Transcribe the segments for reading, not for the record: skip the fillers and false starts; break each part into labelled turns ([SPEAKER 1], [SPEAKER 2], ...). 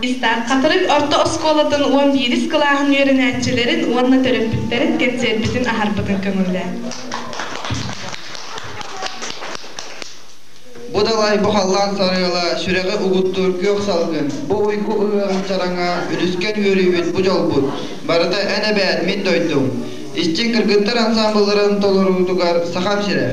[SPEAKER 1] Хатырык орто оскуолатын 11-ис кылааһын үөрэнээччилэрин уонна төрөппүттэрин кэнсиэрбитин аһарбытын көҥүллээн.
[SPEAKER 2] Бу далай, бу халлаан сарыала, сүрэҕи угуттуур күөх салгын, бу уйгу ыһыаҕын чараҥа, үлүскэн үөрүүбүт бу дьолбут, барыта эн эбээт мин дойдум. Истиҥ кыргыттар ансаамбылларын толоруутугар Сахам сирэ.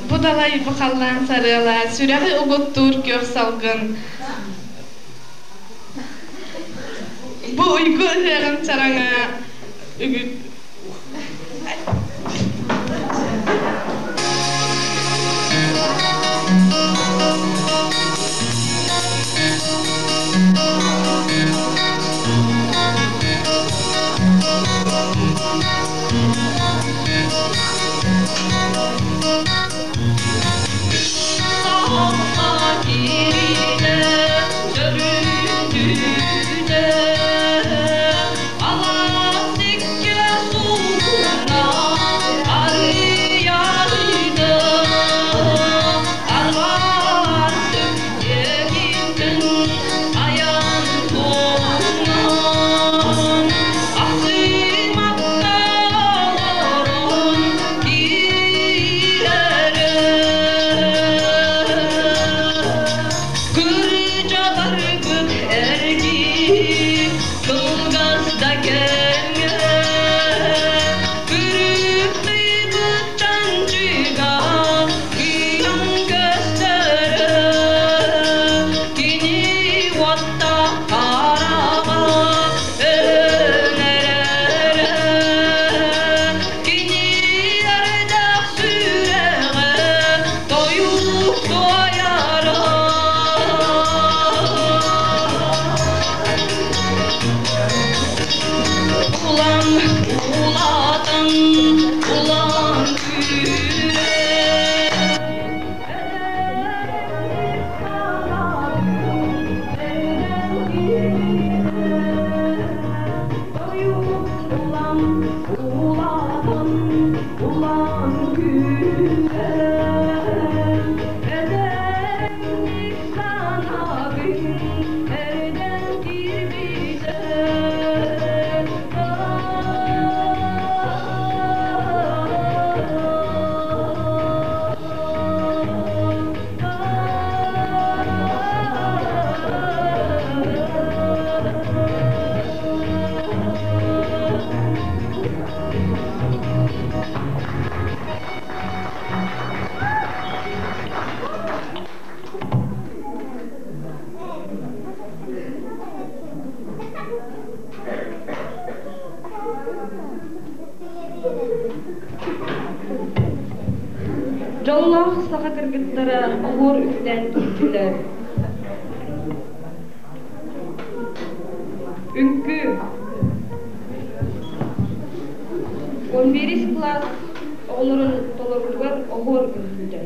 [SPEAKER 1] Бу далай бу халлаан сарыала, сүрэҕи угуттуур күөх салгын. Бу уйгу ыһыаҕын чараҥа үгүт
[SPEAKER 3] Дьоллоох саха кыргыттара оһуор үктээн киирдилэр. Үҥкүү. 11 кылаас оҕолорун толоруутугар оһуор үҥкүүтэ.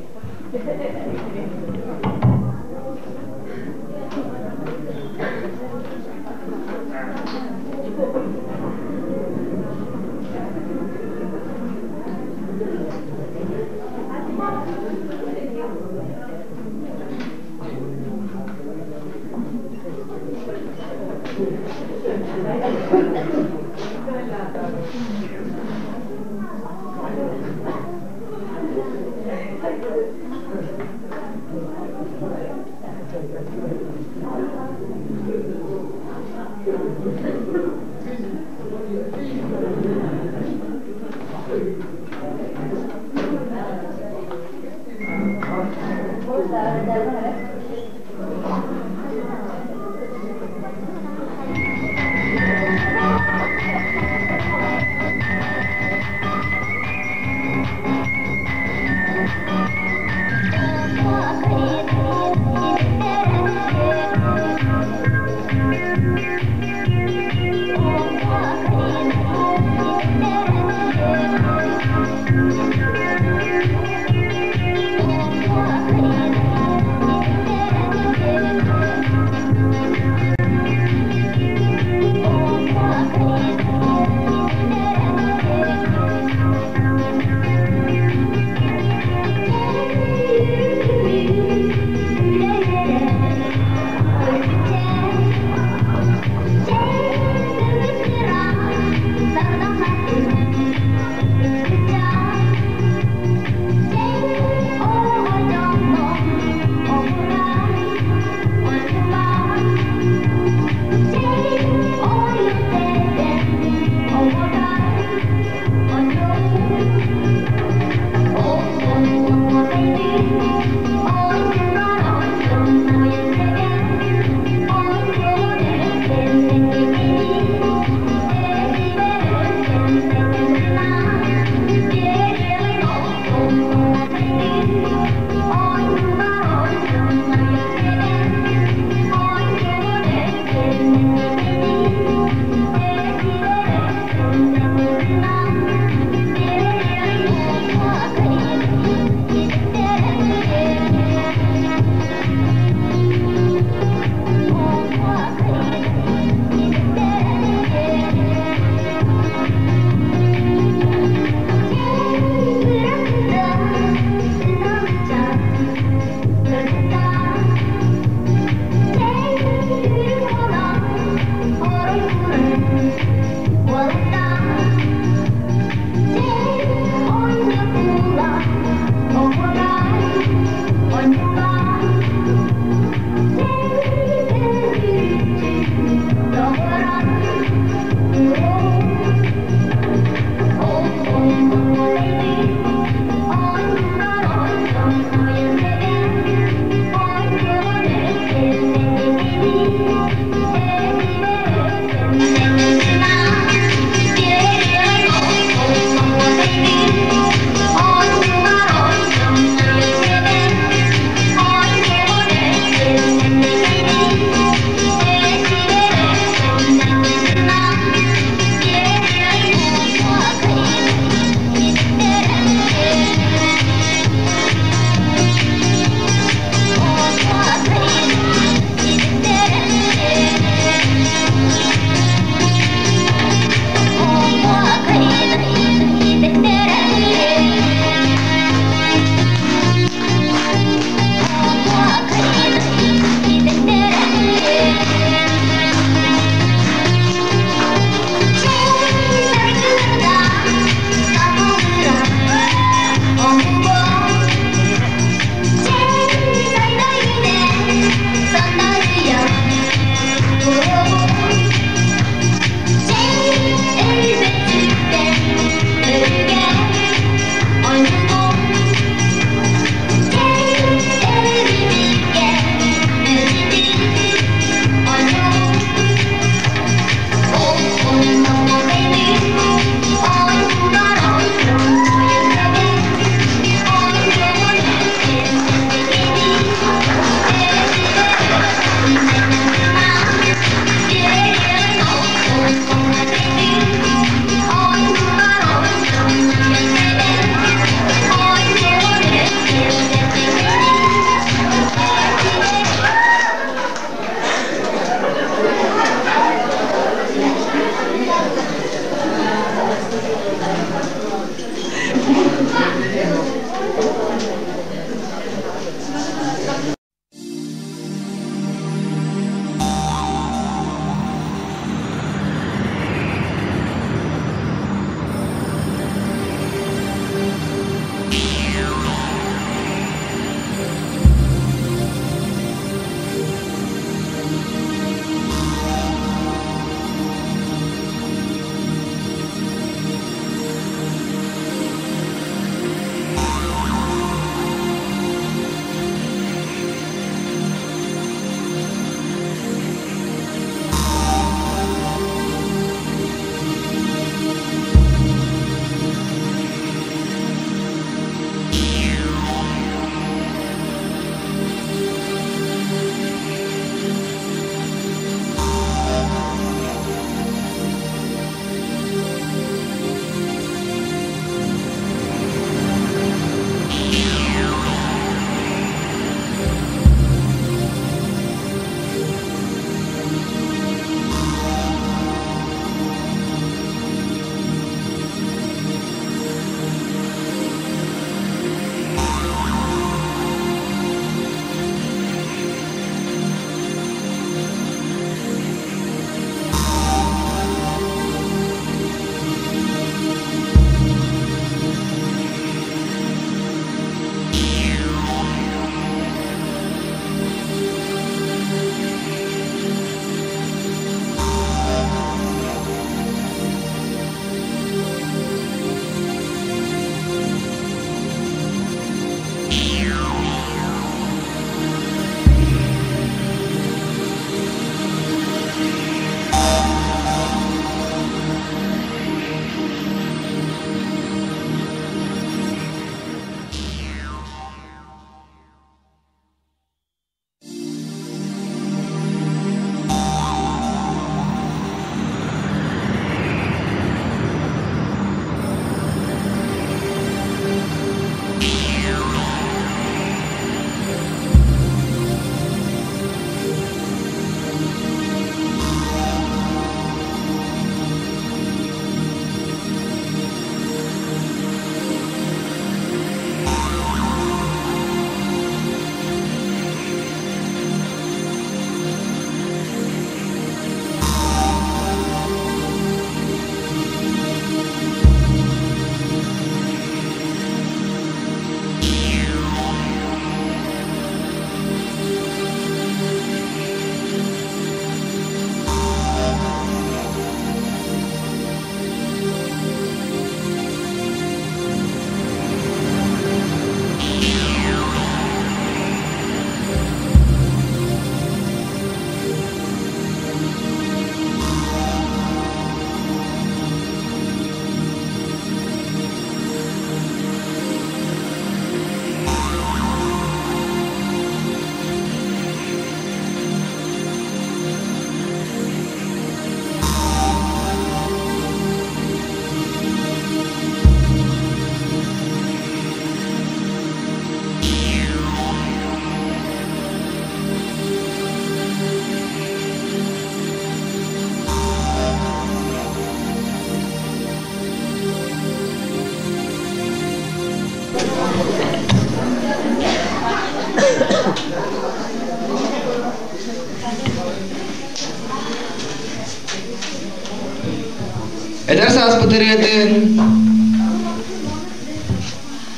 [SPEAKER 2] Эдэр сааспыт ырыатын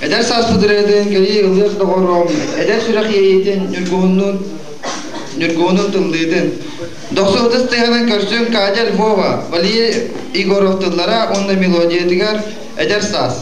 [SPEAKER 2] Эдэр сааспыт ырыатын кэлии ыллыах доҕорум, эдэр сүрэх иэйиитин ньургуһуннуун ньургуһунун тыллыытын. Дохсун ытыс тыаһынан көрсүҥ Катя Львова, Валерий Егоров тыллара уонна мелодиятыгар «Эдэр саас».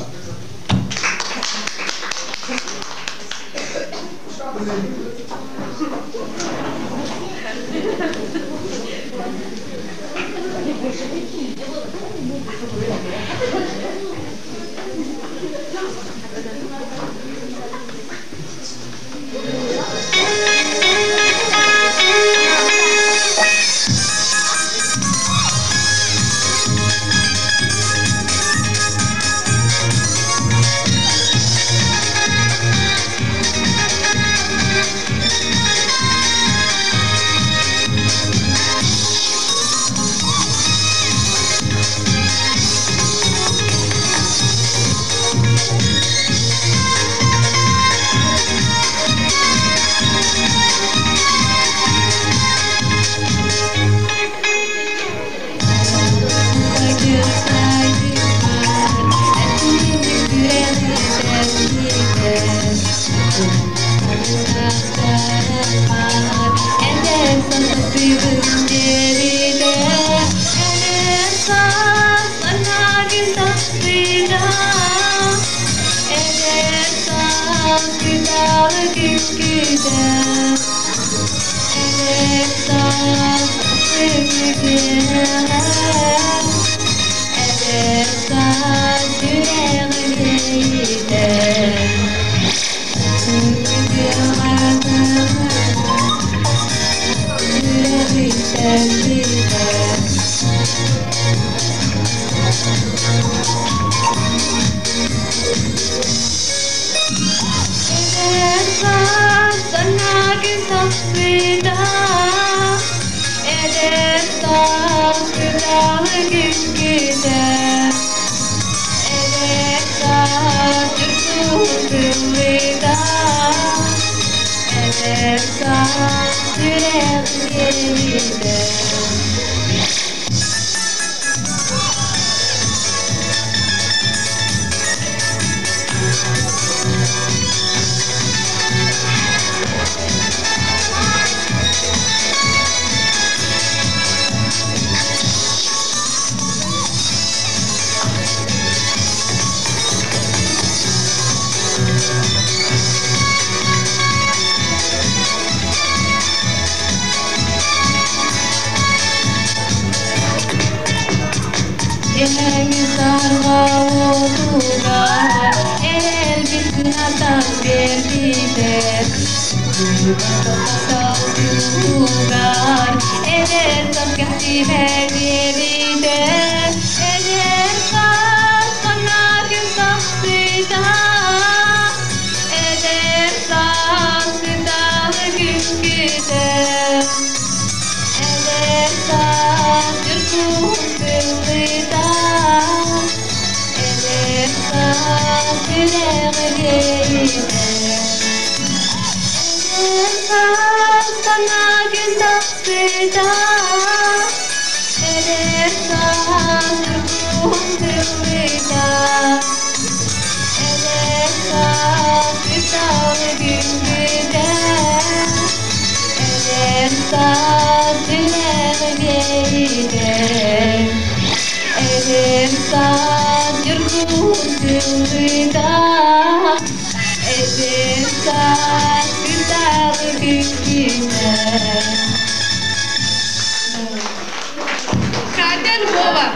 [SPEAKER 1] Катя Львова.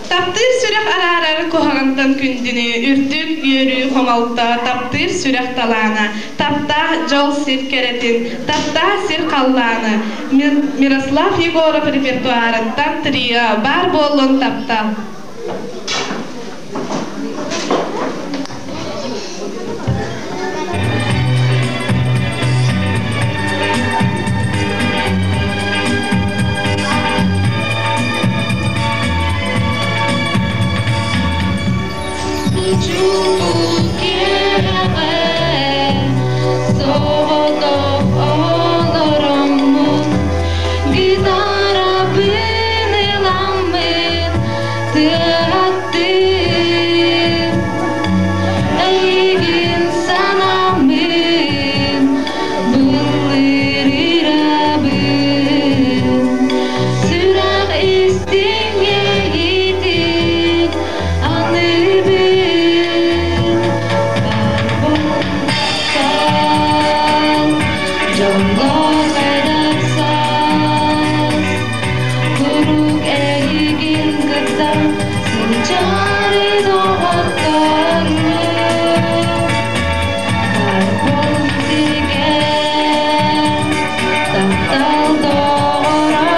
[SPEAKER 1] Таптыыр сүрэх араарар куһаҕантан күндүнү, үрдүк үөрүү хомолто, таптыыр сүрэх талаана, таптаа дьол сир кэрэтин, таптаа сир халлааны. Мирослав Егоров репертуарыттан трио «Баар буоллун таптал».
[SPEAKER 3] Соҕотох олороммун гитарабын ылам.
[SPEAKER 4] Куруук эйигин кытта сылдьар доҕотторум. Барбын сиргэ таптал доҕоро,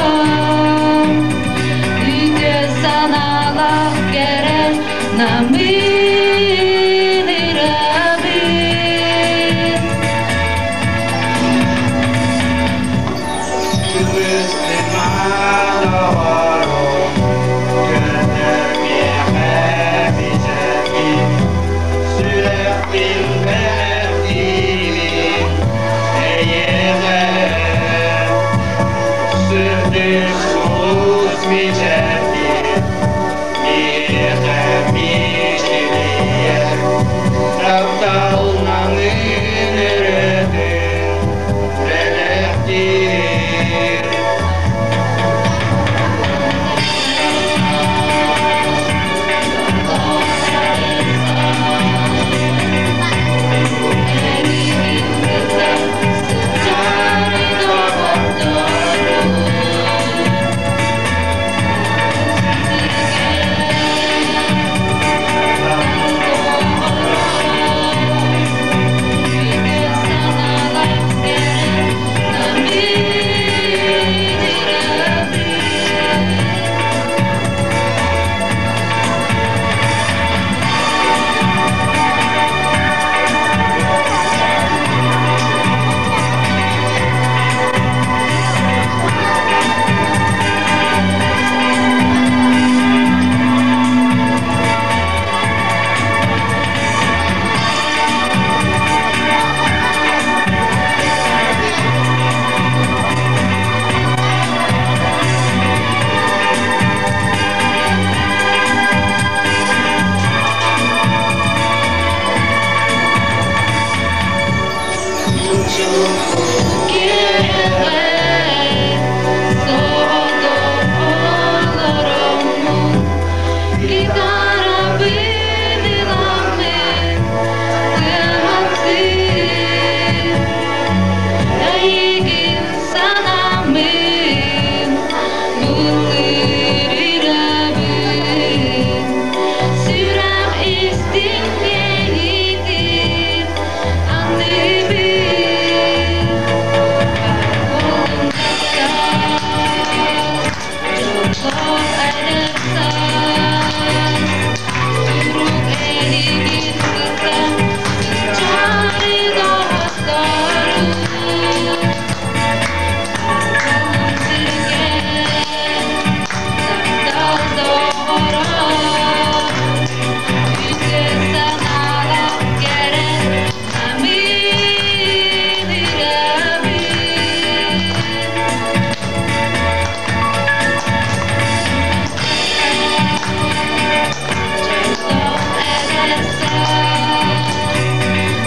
[SPEAKER 4] үтүө санаалаах кэрэ намыын ырабын. Эйигин кытта сылдьар доҕотторум. Эйигин санаммын, бутырырабын, сүрэх истиҥ иэйиитин аныыбын. Бар таптал, дьоллоох эдэр саас, куруук эйигин кытта сылдьар доҕотторум. Сиргэ таптал доҕоро, үтүө санаалаах кэрэ намыын ырабын. Дьоллоох эдэр саас,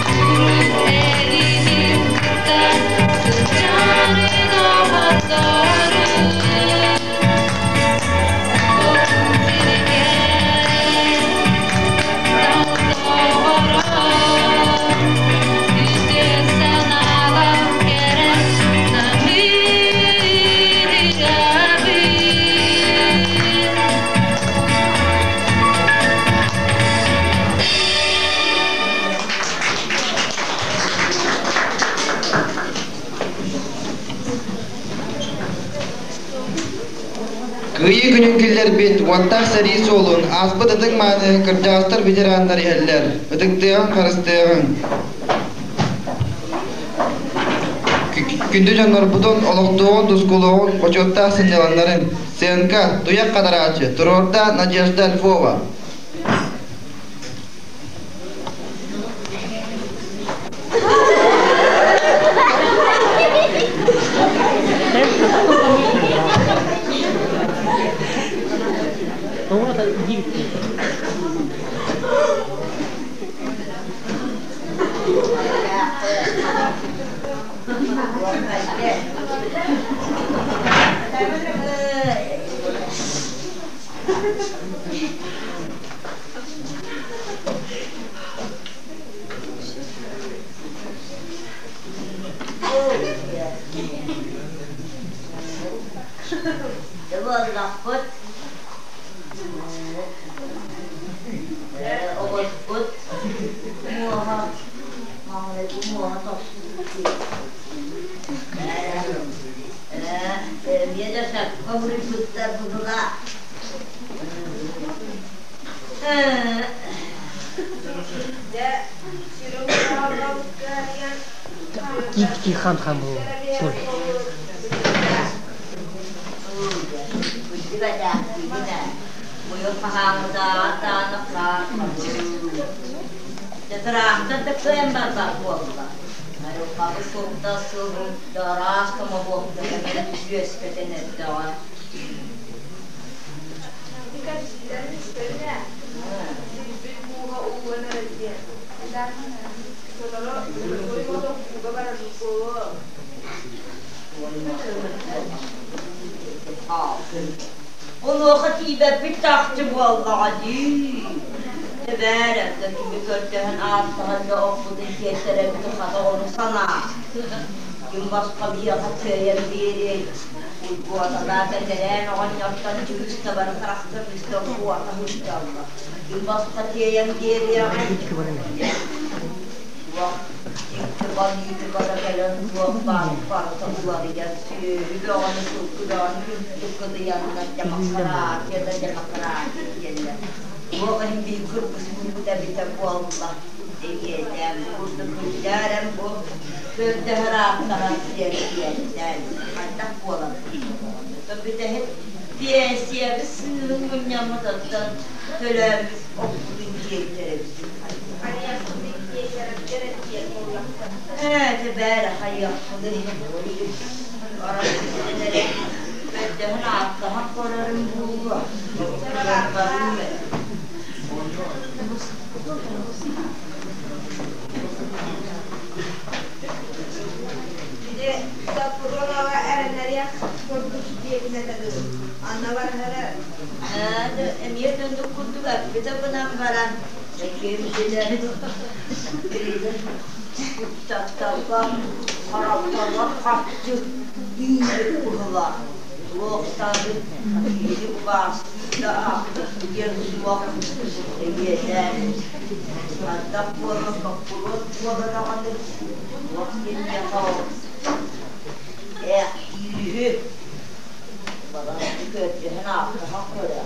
[SPEAKER 4] куруук эйигин кытта сылдьар доҕотторум. Сиргэ таптал доҕоро, үтүө санаалаах кэрэ намыын ырабын.
[SPEAKER 2] Кыайыы күнүн киллэрбит уоттаах сэрии суолун ааспыт ытык мааны кырдьаҕастар ветераннар иһэллэр. Ытыктыаҕыҥ, харыстыаҕыҥ. Күндү дьоннорбутун олохтуоҕун, тускулуоҕун, бочуоттаах сынньаланнарын. Сценка, Туйах Хадарааччы, туруорда Надежда Львова.
[SPEAKER 5] буоллахпыт. Оҕуспут муоһа маҥнайгы муоһа тохсубут Эмиэ да сөпкө буруйбуттар быһыла. Тыраахтар да кыайан барбат буолла. Айылҕабыт сылта сылын араас хомобуоктарын үөскэтэн эрдэҕэ. Онуоха тиийбэппит чахчы буоллаҕа дии. Эбээр да кими көрдөһөн ааттаһан да оппутун тиэртэрэбит хата ону санаа. Ким босхо биһиэхэ кыайан биэриэй. Уйгуоталаа бэтэрээн оҕонньортон чыгыс да бары харахтар үстэ уота сылдьаллар. Ким босхо тиэйэн биэриэҕэй. Туох дьикти политиката кэлэн туох баар барыта уларыйан сүөһү бөҕөнү сылгы бөҕөнү үлтү кыдыйаннар демократия да демократия диэннэр туох иһин биир кыргыс эбитэ буолла эйиэдээн курдук күндээрэн бу көрдөһөр ааттаһар диэн диэннээн хайдах буолан бүтэһик пенсияны сыыһын мунньаммытыттан төлөөбүт оппутун тиэйтэрэбит. Ээ, бээрэ хайыахпыный Арахсыйа көрдөһөн ааттаһан көрөрүм буолуо. Барыым ээ.
[SPEAKER 1] Били Соппуруонаҕа эрэннэриэх курдук диэбин этэ дуу. Анна барыһара
[SPEAKER 5] Ээ, эмиэ түндүк курдук эппитэ гынан баран, ким билэр, билигин тапталга харахтарга харчы үүнэр быһыылаах. Туохтаабыт киһи убаастыыр да аахпыт диэн суох эйиэдээн. Ардах буолан боппуруос буола даҕаны туох диэниэхэ ол ээхтиир үһү. Балаҕаны көрдөһөн аахтаһан көрө.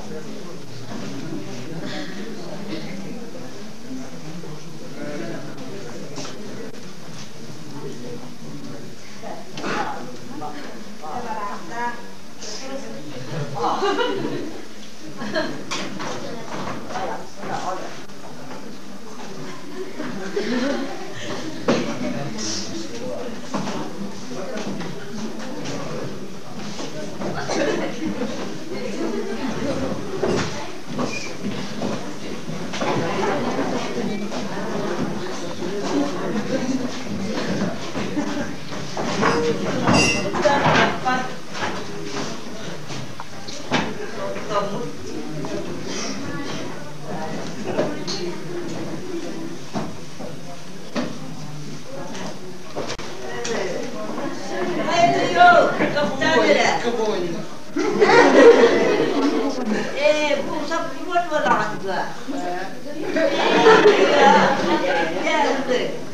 [SPEAKER 5] Ээ, бу соппуруон буолаҕын дуо?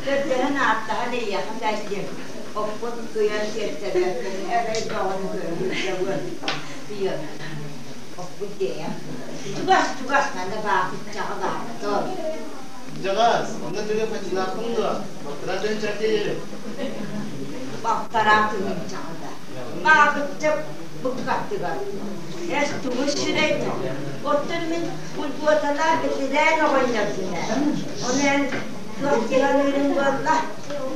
[SPEAKER 5] Көрдөһөн ааттаһан эйиэхэ кэллим. Оппун кыйан сиэртэрбэппин, эрэй бөҕөнү көрөн сылдьабын. Оппун тиэйэн. Чугас, чугас, манна баахыччаҕа баартон.
[SPEAKER 6] Дьаҕаас, онно төлө хачылаахпын дуо? Балтараа тыһыынча тиэйэбин.
[SPEAKER 5] Балтараа тыһыынчаҕа да. Баахычча буккаттыгар. Эс тугу сүрэй Оттон мин уйгуоталаах бэтирээн оҕонньорбун ээ. Ону эн туох дьаһаныырыҥ буолла?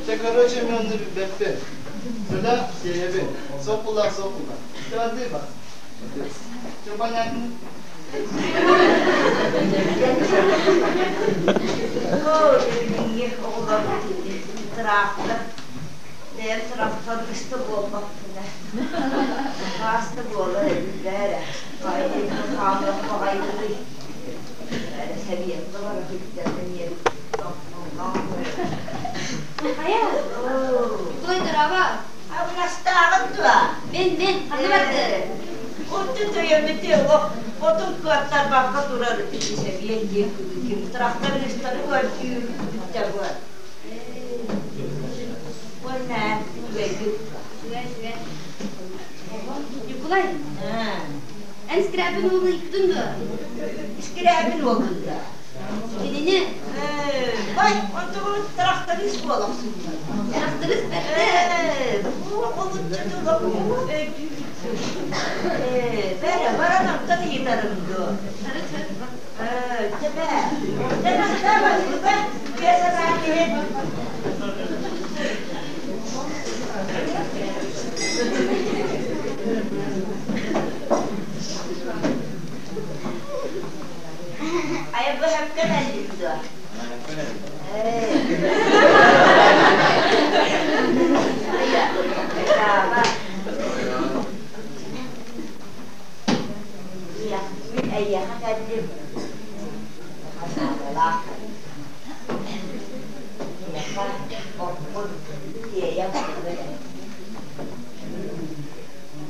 [SPEAKER 6] Чэ, короче, мен онну билбэппин. Сюда тиэйэбин. Соппулаах соппула. Ты бас. Все понятно?
[SPEAKER 5] Оо, билиҥҥи оҕолор тыраахтар бэйэм тырахтарбыста буолбаппын ээ. Хааста буолар эбиллэр ээ. Хааллах баҕайытый. Эрэ сэбиэккэ бара сылдьан
[SPEAKER 4] Хайа, той дорообо.
[SPEAKER 5] Абырастааҕын дуо?
[SPEAKER 4] Мин, мин, ханна бардын?
[SPEAKER 5] Урдук Төйөмүтү отун кыаттарбакка турар сэбиэт диэки трактористары көрдүүр бүтэ буол. Уонна үчүгэйдик.
[SPEAKER 7] Үчүгэй, үчүгэй. Ньукулай, эн Скрябин уолун ыйыттын дуо?
[SPEAKER 5] Скрябин уолун да.
[SPEAKER 7] Кинини
[SPEAKER 5] Бай, онтубут тракторист буолахсыннар.
[SPEAKER 7] Тракторист бэртэ.
[SPEAKER 5] Бэрэ, баран онтон ыйытарым дуо? Тэбэ, тэбэ, тэбэ, тэбэ, санаа киһи. Айа быһакка кэллим дуо? Айа, браво. Мин эйиэхэ кэллим. Хасаалалаах. Эйиэхэ оппун тиэйэн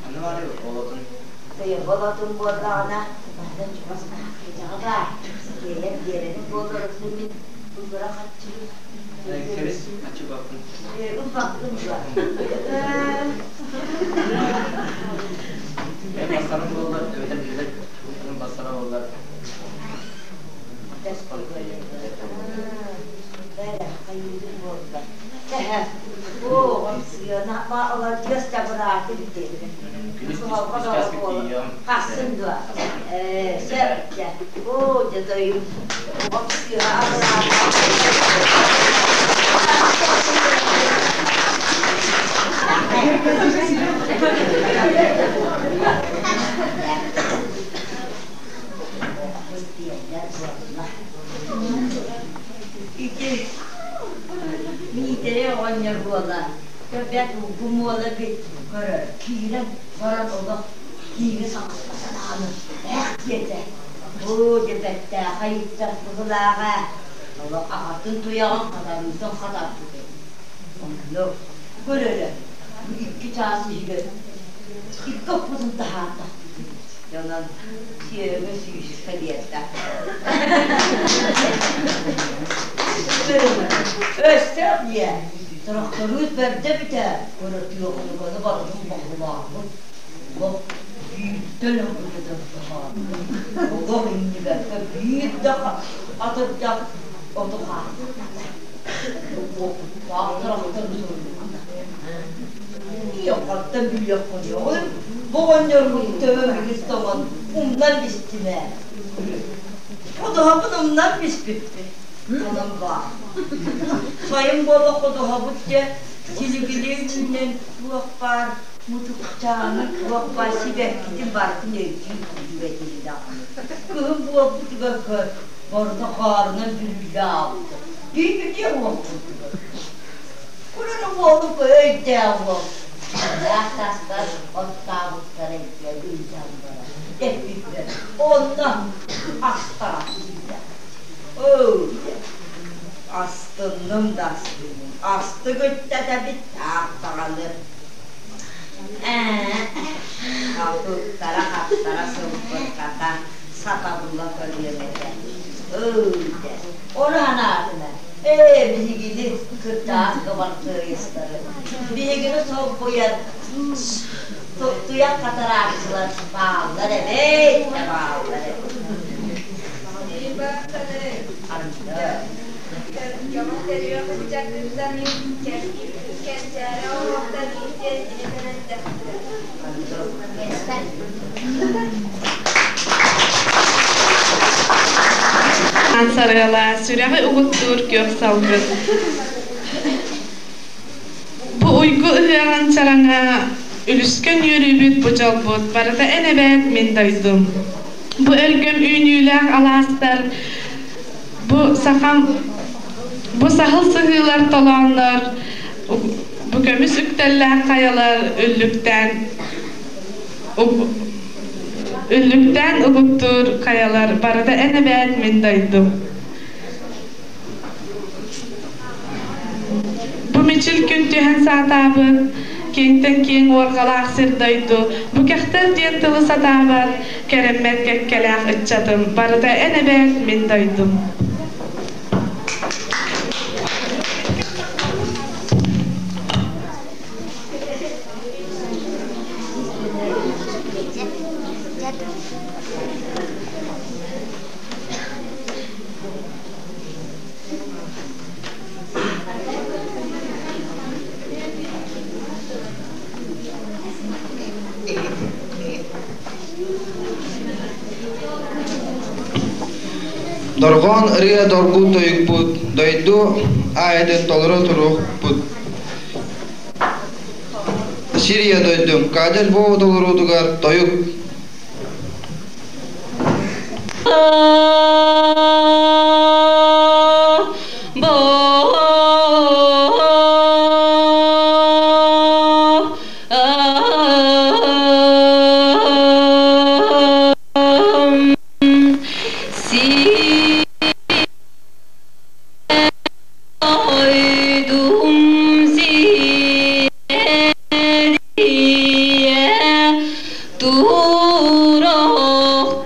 [SPEAKER 2] Аны бары болотун.
[SPEAKER 5] Тыйы болотун буоллаҕына, манна чугас аахтыйаҕа баар. Тиэйэн биэрэрим буоллар, мин бу кыра хаччыбын.
[SPEAKER 2] Кэбис, аччыбаппын.
[SPEAKER 5] Ылбаппын дуо?
[SPEAKER 2] Бассарым буоллар, эбэтэр билэр бассара буоллар.
[SPEAKER 5] Бэрэ, хайыырын буолла. Тэһэ, оо, сыана маладьыас да бырааты бити. Хассын дуо? Ээ, сөп дьэ. Оо, дьэ тойум, оҕом сыыһа абыраата. Диэннэр буолла. Ити Миитэрэй оҕонньор буола, көрбөт улгум уола бит көрөр, киирэн баран олох кииҥи саҥарбатаҕаны ээх диэтэ. Оо, дьэ бэртээхэй иттэх быһыылааҕа, олох аҕатын туйаҕын хатарыытын хатарбыт эбит. Онно көрөрө, бу 2 чаас иһигэр икки оппутун таһаардахпыт. Дьонон сүөһү сүүскэ биэрдэ. Өссө диэ, тракторист бэрдэ бүтэ, көрөтүөҕүнүганы барытын баһылаабыт. Олох бииртэн ылбытын таһаарбыт. Олох иннибэккэ биир да атырдьах оту хаалбатах. Уопуттаах трактор суруйбута. Ийэххаттан билиэххиниэҕин, бу оҕонньорбут төбөм үгүс тоҥон умнан бистим ээ. Ходуһабын умнан биспиппин. Онон баар. Сайын буола ходуһабыт дьэ силигилии үүнэн туох баар мутукчааны туох баар сибэккитин барытын өйдүү күүрбэтин даҕаны. Кыһын буолбутугар көр, барыта хаарынан бүрүллэ аалбыта. Киһи уоппутугар. Кураны уолу өйдөөх уол. Ыраах тастар оттообуттара диэн ыйытан баран эппиппэр, онно астара киирдэ. Оо, астынным да астынным. Астык үттэтэбит таах даҕаны. Ээ, туттара-хаптара сылбырҕата, сатабыла көрүөм этэ. Ыы, ону санаатына, ээ, биһигини кырдьаҕас кыбартыырыстары, биһигини солбуйан туйах хатарааччылар бааллар эбээт, бааллар эбит.
[SPEAKER 1] Сарыала сүрэҕи угуттуур күөх салгын. Бу уйгу ыһыаҕын чараҥа үлүскэн үөрүүбүт бу дьолбут барыта эн эбээт мин дойдум. Бу өлгөм үүнүүлээх алаастар, бу сахам, бу саһыл сыһыылар толооннор, бу көмүс үктэллээх хайалар үллүктээн үллүктээн угуттуур хайалар барыта эн эбээт мин дойдум. Бу мичил күн түһэн саатаабыт, Киэҥтэн киэҥ уорҕалаах сир дойду, бу кэхтэр диэн тылы сатаабат, кэрэммэт кэккэлээх ыччатым, барыта эн эбээт мин дойдум.
[SPEAKER 2] Дорҕоон ырыа доргун тойукпут, дойду аайытын толоро туруохпут. Сирия дойдум, Катя Львова толоруутугар тойук.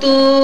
[SPEAKER 4] Koydum.